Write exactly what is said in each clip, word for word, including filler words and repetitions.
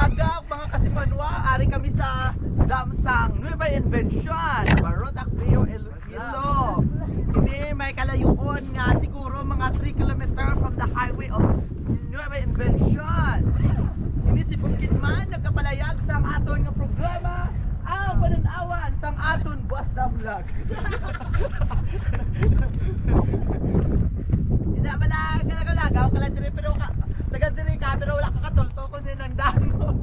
Mga kasimanwa, ari kami sa dam sang Nueva Invention, Barotac Viejo, Iloilo. Ini may kalayoon nga siguro mga three kilometer from the highway of Nueva Invention. Ini si Bukidman nagkapalayag sang aton nga programa, ang panan-awan sang aton Buas Dam Vlog. Hindi pala, galagaw-lagaw ka lang diri, pero ka, taga diri ka, pero wala ka katulto kung din ang damo.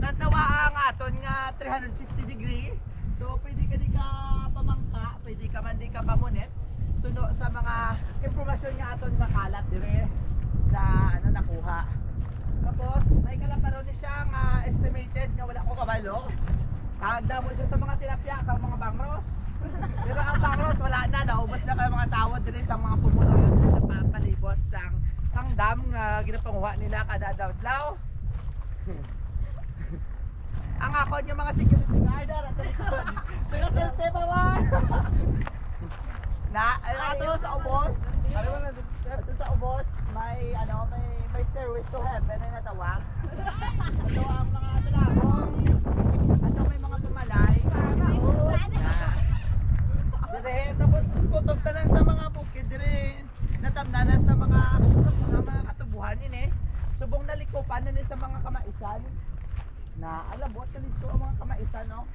Natawa ang aton nga three hundred sixty degree. So, pwede ka di ka pamangka, pwede ka man di ka pamunit. Suno sa mga impormasyon nga aton makalat dire na, ano, nakuha. Tapos, may kalaparon ni siya nga estimated nga wala ko kabalo. Kag damo siya sa mga tilapia kag mga bangros. Pero ang bangros wala na, naubos na kay mga tawo diri sa mga pumuluyo diri sa pa-, palibot sang, sang dam nga ginapanguha nila kada adlaw. Ang akon nga mga security guard, ara sa likod. Taga selfie pa, war. Na, ay, ato sa ubos. Ato sa ubos, may, ano, may, may stairways to heaven na natawag. Ato ang mga talabong. Ato may mga pumalay. Dire, tapos kutob tanan sa mga bukid dire. Natamnana sa mga, sa mga, mga katubuhan ini. Subong nalikupan na ni sa mga kamaisan. Na alabot na dito ang mga kamaisan, no?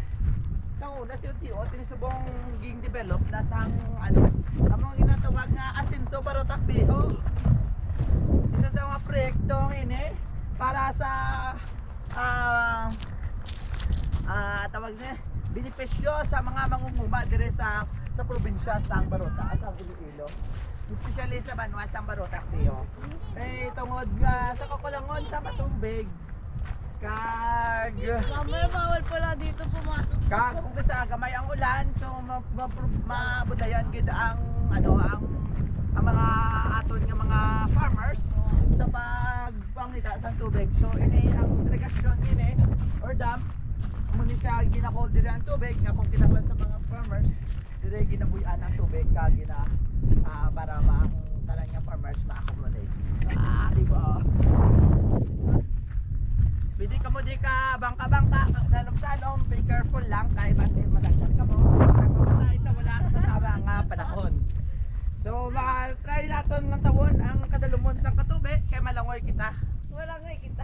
Sa una, siot-siot, ini subong ging develop na sang, ano, ang mga ginatawag nga asenso Barotac Viejo. Isa sa mga proyekto ini para sa, ah, ah, tawag niya, benepisyo sa mga mangunguma dire sa, sa probinsya sang Barotac, sa Iloilo. Especially sa banwa sang Barotac Viejo. Eh, tungod nga sa kakulangon sa matubig, kag Mamaya bawal pala dito pumasok. Kag kung sa gamay ang ulan, so ma-, ma-, mabudayan gid ang, ano, ang, ang mga aton nga mga farmers sa pagpangita sa tubig. So ini ang irigasyon ini or dam, amo ni siya gina-hold diri ang tubig nga kung kinahanglan sa mga farmers, dire ginabuy-an ang tubig kag gina, ah, para ma-, ang tanan nga farmers ma-accommodate. Ah, di ba? Pwede kamo di ka bangka-bangka, salom-salom, be careful lang kay basi madagdag kamo. Nagpapatay sa wala sa tama nga panahon. So, ma-try naton nga tawon ang kadalumon sang katubi kay malangoy kita. Malangoy kita.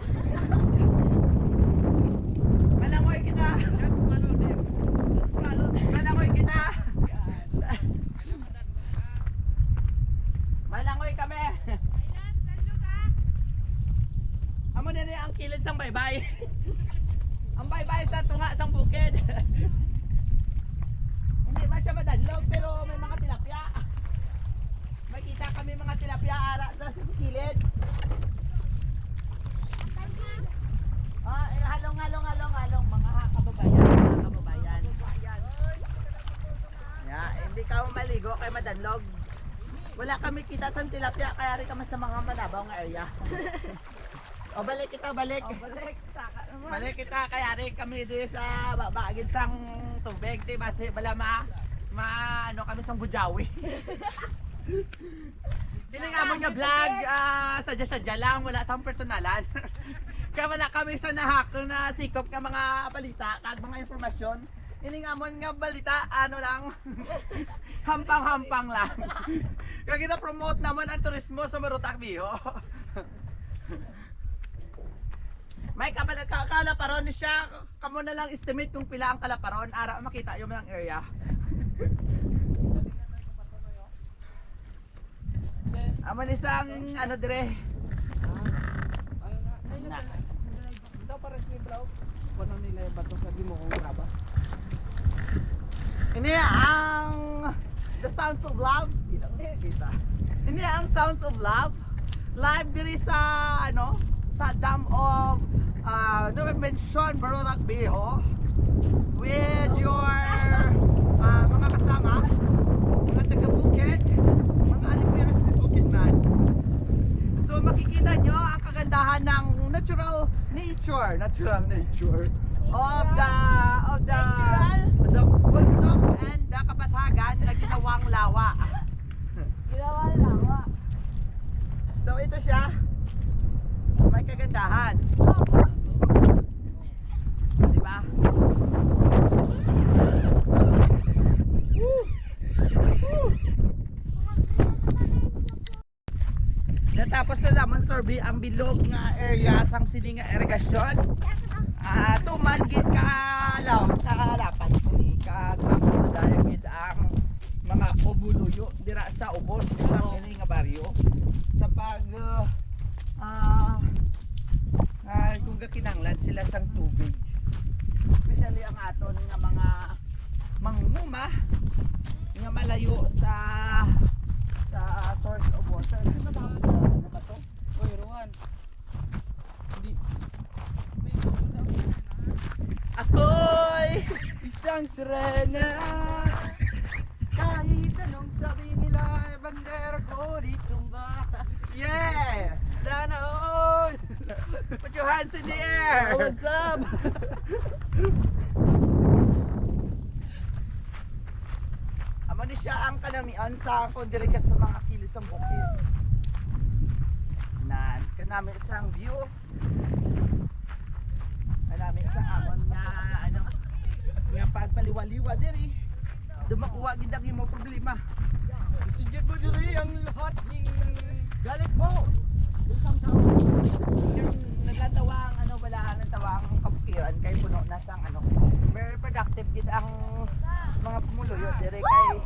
Malangoy kita. Just follow them. Follow them. Malangoy kita. Malangoy kami. Amo na ni ang kilid sang baybay. Ang baybay sa tunga sang bukid. Hindi man siya madadlog, pero may mga tilapia. May kita kami mga tilapia ara sa, sa kilid. Ah, eh, halong, halong, halong, halong, mga ha-, kababayan, mga kababayan. Ya, hindi ka maligo kay madanlog. Wala kami kita sa tilapia, kaya rin kami sa mga manabaw nga area. O, balik kita, balik. O, balik. Saka naman. Balik kita, kaya rin kami di sa baba, gid sang tubig, di basi, bala ma-, ma-, ano kami sang bujawi. Ini nga amon nga vlog, ah, sadya-sadya lang, wala sang personalan. Kaya wala kami sa nahakon na sikop nga mga balita kag mga impormasyon. Ini nga amon nga balita, ano lang, hampang-hampang lang. Kaya gina-promote naman ang turismo sa Barotac Viejo. May kabal-, ka-, kalaparon ni siya. Kamo na lang estimate kung pila ang kalaparon. Ara, makita yung mga area. Amo ni sang, ano, dire. Ito para sa vlog. Kuno nila yung bato sa di mo kong graba. Ini ang The Sounds of Love. Ilang kita. Ini ang Sounds of Love. Live diri sa, ano, sa Dam of, ah, Nueva Invention, Barotac Viejo, with your, ah, mga kasama, mga taga-Bukid, mga Alimpiris ni Bukidnon. So, makikita nyo ang kagandahan ng natural nature, natural nature of the, of the, Natural? the bundok and the kapatagan na ginawang lawa. Ginawa lawa. So, ito siya. May kagandahan. Survey ang bilog nga area sang sini nga irigasyon. Ah, tuman gid ka law sa lapad sini kag makita gid ang mga pumuluyo dira sa ubos sa ini nga baryo sa pag ah, ah, ah, kung gakinanglan sila sang tubig, especially ang aton nga mga manguma nga malayo sa sa source of water. Ano ba, ano ba to? Oy, Rowan. Hindi. Ako'y isang sirena. Kahit anong sabi nila, bandera ko di tumba. Yeah! Sana all! Put your hands in the air! What's up? Amo ni siya ang kanamian sa kung diri ka sa mga kilid sa bukid. Nan, kanami sang view. Kanami sang amon nga, ano, nga pagpaliwa-liwa diri. Dumakuha gid ang imo problema. Sige mo diri ang lahat ning galit mo. Isang tao. Naglantawa ang, ano, wala, naglantawa ang kabukiran kay puno na sang, ano, very productive gid ang mga pumuluyo diri kay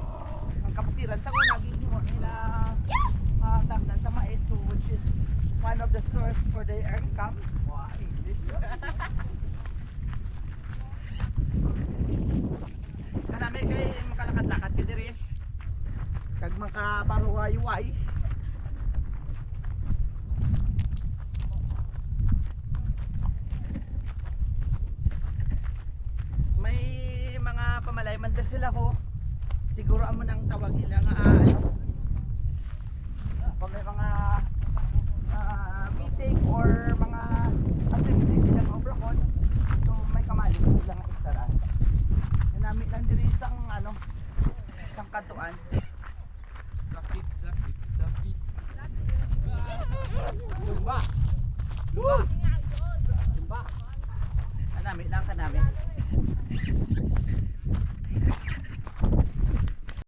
ang kabukiran sa una gihimo nila, ah, tamnan sa mais, so which is one of the source for their income. Wow, English. Kanami kay makalakad-lakad ka diri. Kag makaparuway-way. May mga pamalay man da sila ko. Siguro amo nang tawag nila nga, ah, ano, kung may mga, ah, meeting or mga assembly sila nga obra ko, so may kamali sila nga istaraan. Nami lang diri sang, ano, sang kantuan. Sakit, sakit, sakit. Tumba. Tumba. Tumba. Kanami lang, kanami.